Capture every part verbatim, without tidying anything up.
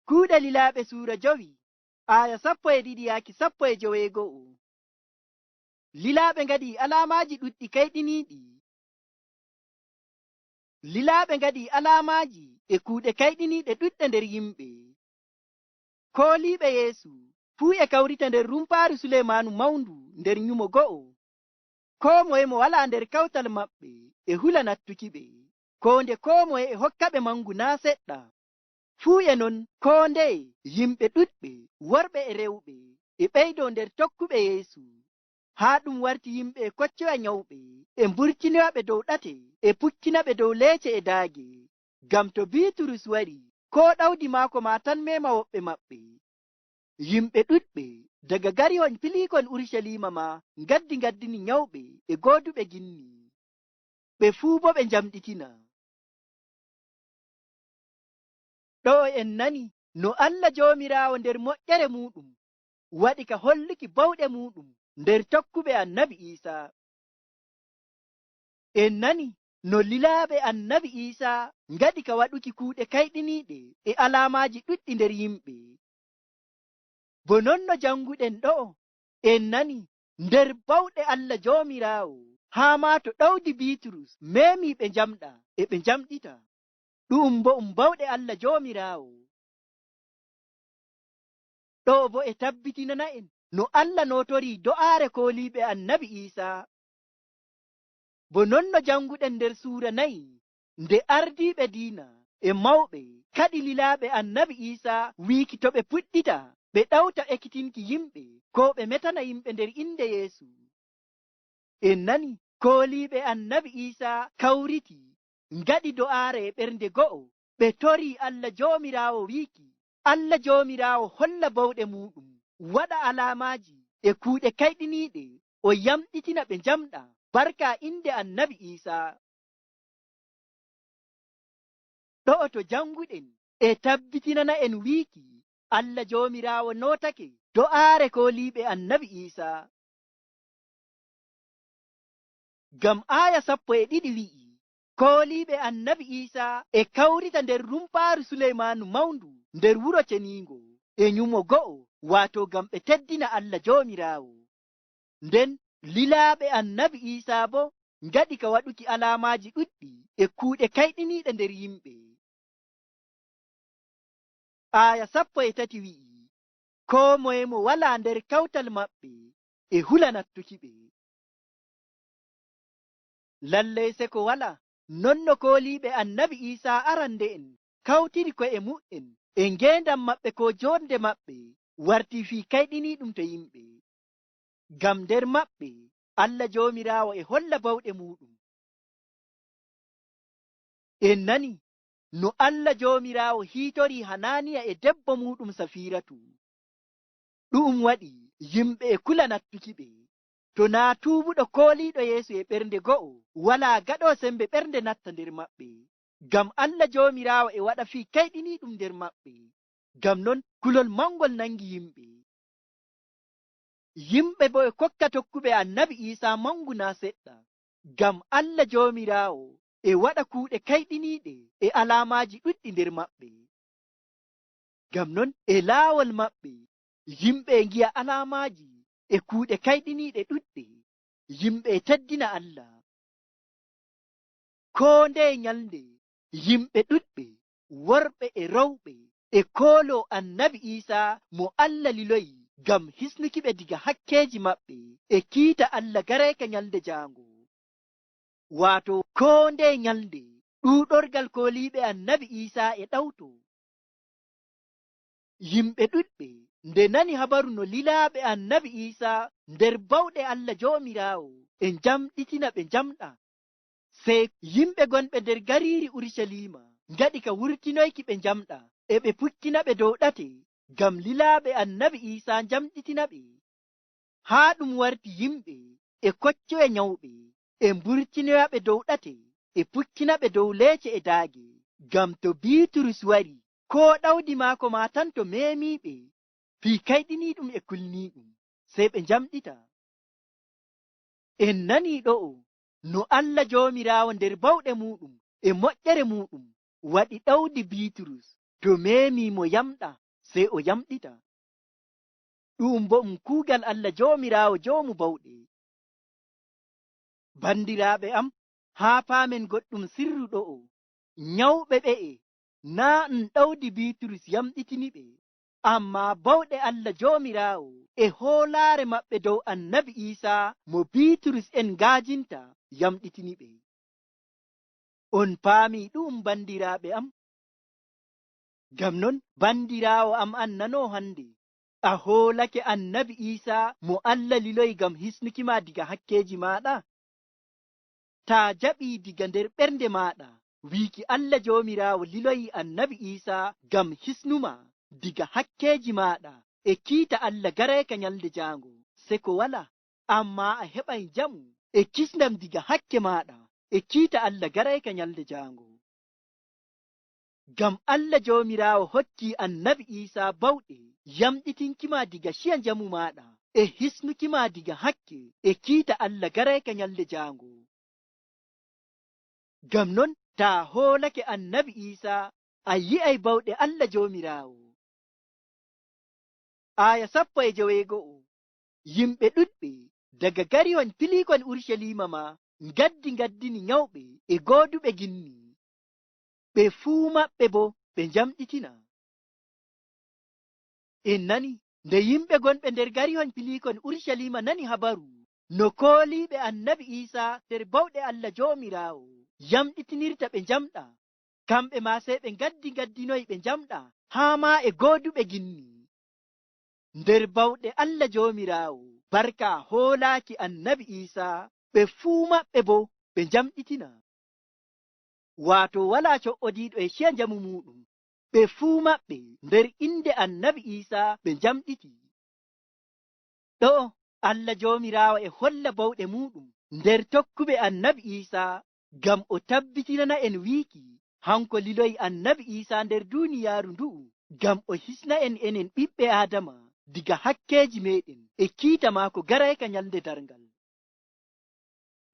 Kuuɗe Lilaaɓe suura jowi, aaya sappo e ɗiɗi yaaki sappo e joweego'o. Lilaaɓe ngaɗi alaamaaji ɗuɗɗi kayɗiniiɗi. Lilaaɓe ngaɗi alaamaaji e kuuɗe kayɗiniiɗe ɗuɗɗe nder yimɓe. Kooliiɓe Yeesu fuu e kawrita nder rumpaaru Suleymaanu mawndu nder nyumo go'o. Koo moye mo walaa nder kawtal maɓɓe e hula nattuki ɓe, koo nde koo moye e hokka ɓe mangu naa seɗɗa. Fuu e non, koo ndeye, yimɓe ɗuɗɓe, worɓe e rewɓe, e ɓeydo nder tokkuɓe Yeesu. Haa ɗum warti yimɓe e koccoya nyawɓe, e mburtinoya ɓe dow ɗate, e pukkina ɓe dow leece e daage. Ngam to Biiturus wari, koo ɗawdi maako maa tan meema woɓɓe maɓɓe. Yimɓe ɗuɗɓe daga garihoñ piliikoñ Urucaliima maa ngaddi ngaddini nyawɓe e gooduɓe ginni. Ɓe fuu boo ɓe njamɗitina. Ɗo'o en nani no Allah Joomiraawo nder moƴƴere muuɗum waɗi ka holluki bawɗe muuɗum nder tokkuɓe Annabi Iisa. En nani no lilaaɓe Annabi Iisa ngaɗi ka waɗuki kuuɗe kayɗiniiɗe e alaamaaji ɗuɗɗi nder yimɓe. Bo non no jannguɗen ɗo'o, en nani nder bawɗe Allah Joomiraawo, haa maa to ɗawdi Biiturus meemi ɓe njamɗa, e ɓe njamɗita. Ɗu'um bo um bawɗe Allah Joomiraawo. Ɗo'o bo e tabbitinana en no Allah nootori do'aare kooliiɓe Annabi Iisa. Bo non no jannguɗen nder suura nayi, nde ardiiɓe diina e mawɓe kaɗi lilaaɓe Annabi Iisa wiiki to ɓe puɗɗita ɓe ɗawta ekitinki yimɓe, koo ɓe metana yimɓe nder innde Yeesu. En nani kooliiɓe Annabi Iisa kawriti, ngaɗi do'aare e ɓernde go'o, ɓe torii Allah Joomiraawo wiiki, Allah Joomiraawo holla bawɗe muuɗum, waɗa alaamaaji e kuuɗe kayɗiniiɗe, o yamɗitina ɓe njamɗa, barka innde Annabi Iisa. Ɗo'o to jannguɗen e tabbitinana en wiiki, Allah Joomiraawo nootake do'aare kooliiɓe Annabi Iisa. Ngam aaya sappo e ɗiɗi wi'i, kooliiɓe Annabi Iisa e kawrita nder rumpaaru Suleymaanu mawndu nder wuro ceniingo e nyumo go'o, waato ngam ɓe teddina Allah Joomiraawo. Nden lilaaɓe Annabi Iisa boo ngaɗi ka waɗuki alaamaaji ɗuɗɗi e kuuɗe kayɗiniiɗe nder yimɓe. Aaya sappo e tati wi'i, koo moye mo walaa nder kawtal maɓɓe e hula nattuki ɓe. Lallay seko walaa, non no kooliiɓe Annabi Iisa arande'en kawtiri ko'e mu'en e ngeendam maɓɓe koo joonde maɓɓe warti fii kayɗiniiɗum to yimɓe. Ngam nder maɓɓe Allah Joomiraawo e holla bawɗe muuɗum. En nani no Allah Joomiraawo hiitori Hanaaniya e debbo muuɗum Safiiratu. Ɗu'um waɗi yimɓe e kula nattuki ɓe. To naa tuubuɗo kooliiɗo Yeesu e ɓernde go'o, walaa gaɗo sembe ɓernde natta nder maɓɓe. Ngam Allah Joomiraawo e waɗa fii kayɗiniiɗum nder maɓɓe. Ngam non kulol mangol nangi yimɓe. Yimɓe boo e kokka tokkuɓe Annabi Iisa mangu naa seɗɗa. Ngam Allah Joomiraawo e waɗa kuuɗe kayɗiniiɗe e alaamaaji ɗuɗɗi nder maɓɓe. Ngam non e laawol maɓɓe, yimɓe e ngi'a alaamaaji e kuuɗe kayɗiniiɗe ɗuɗɗe, yimɓe e teddina Allah. Koo ndeye nyalnde, yimɓe ɗuɗɓe, worɓe e rowɓe, e kooloo Annabi Iisa mo Allah liloyi ngam hisnuki ɓe diga hakkeeji maɓɓe, e kiita Allah gareeka nyalnde jaango. Waato koo ndeye nyalnde, ɗuuɗorgal kooliiɓe Annabi Iisa e ɗawto. Yimɓe ɗuɗɓe nde nani habaru no lilaaɓe Annabi Iisa nder bawɗe Allah Joomiraawo e njamɗitina ɓe njamɗa. Sey yimɓe gonɓe nder gariiri Urucaliima ngaɗi ka wurtinoyki ɓe njamɗa, e ɓe pukkina ɓe dow ɗate, ngam lilaaɓe Annabi Iisa njamɗitina ɓe. Haa ɗum warti yimɓe e koccoya nyawɓe, e mburtinoya ɓe dow ɗate, e pukkina ɓe dow leece e daage. Ngam to Biiturus wari, koo ɗawdi maako maa tan to meemiiɓe, fii kayɗiniiɗum e kulniiɗum, sey ɓe njamɗita. En nanii ɗo'o no Allah Joomiraawo nder bawɗe muuɗum e moƴƴere muuɗum waɗi ɗawdi Biiturus To meemii mo yamɗa, sey o yamɗita. Ɗu'um bo ɗum kuugal Allah Joomiraawo Joomu Bawɗe. Bandiraaɓe am, haa paamen goɗɗum sirru ɗo'o. Nyawɓe ɓe'e, naa' ɗum ɗawdi Biiturus yamɗitiniɓe, ammaa bawɗe Allah Joomiraawo e hoolaare maɓɓe dow Annabi Iisaa mo Biiturus en nga'ajinta yamɗitiniɓe. On paamii ɗu'um, bandiraaɓe am? Ngam non, bandiraawo am an nanoowo hande, a hoolake Annabi Iisaa mo Allah liloyi ngam hisnuki ma diga hakkeeji maaɗa? Taa jaɓii diga nder ɓernde maaɗa wiiki Allah Joomiraawo liloyi Annabi Iisaa ngam hisnu ma diga hakkeeji maaɗa e kiita Allah garayka nyalnde jaango, seko walaa. Ammaa a heɓay njamu e kisndam diga hakke maaɗa e kiita Allah garayka nyalnde jaango. Ngam Allah Joomiraawo hokkii Annabi Iisaa bawɗe yamɗitinki ma diga ciya njamu maaɗa e hisnuki ma diga hakke e kiita Allah garayka nyalnde jaango. Ngam non, taa hoolake Annabi Iisaa, a yi'ay bawɗe Allah Joomiraawo. Aaya sappo e joweego'o. Yimɓe ɗuɗɓe daga garihon piliikon Urucaliima maa ngaddi ngaddini nyawɓe e gooduɓe ginni. Ɓe fuu maɓɓe boo ɓe njamɗitina. En nani, nde yimɓe gonɓe nder garihon piliikon Urucaliima nani habaru no kooliiɓe Annabi Iisaa nder bawɗe Allah Joomiraawo yamɗitinirta ɓe njamɗa, kamɓe maa sey ɓe ngaddi ngaddinoyi ɓe njamɗa, haa maa e gooduɓe ginni. Nder bawɗe Allah Joomiraawo, barka hoolaaki Annabi Iisaa, ɓe fuu maɓɓe boo ɓe njamɗitina. Waato walaa co'odiiɗo e ciya njamu muuɗum, ɓe fuu maɓɓe nder innde Annabi Iisaa ɓe njamɗiti. Ɗo'o Allah Joomiraawo e holla bawɗe muuɗum nder tokkuɓe Annabi Iisaa, ngam o tabbitinana en wiiki, hanko liloyi Annabi Iisaa nder duuniyaaru ndu'u, ngam o hisna en enen ɓiɓɓe Aadama diga hakkeeji meeɗen e kiita maako garayka nyalnde darngal.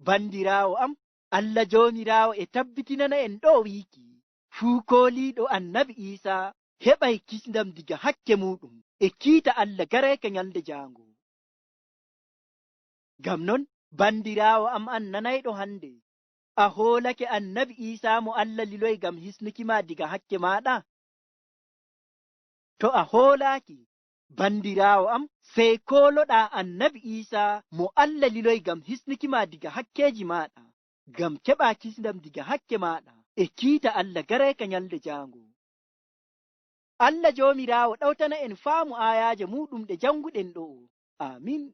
Bandiraawo am, Allah Joomiraawo e tabbitinana en ɗo'o wiiki, fuu kooliiɗo Annabi Iisaa heɓay kisndam diga hakke muuɗum e kiita Allah garayka nyalnde jaango. Ngam non, bandiraawo am an nanayɗo hande, a hoolake Annabi Iisaa mo Allah liloyi ngam hisnuki ma diga hakke maaɗa? To a hoolaaki, bandiraawo am, sey kooloɗaa Annabi Iisaa mo Allah liloyi ngam hisnuki ma diga hakkeeji maaɗa, ngam keɓaa kisndam diga hakke maaɗa e kiita Allah garayka nyalnde jaango. Allah Joomiraawo ɗawtana en faamu aayaaje muuɗum ɗe jannguɗen ɗo'o. Aamin.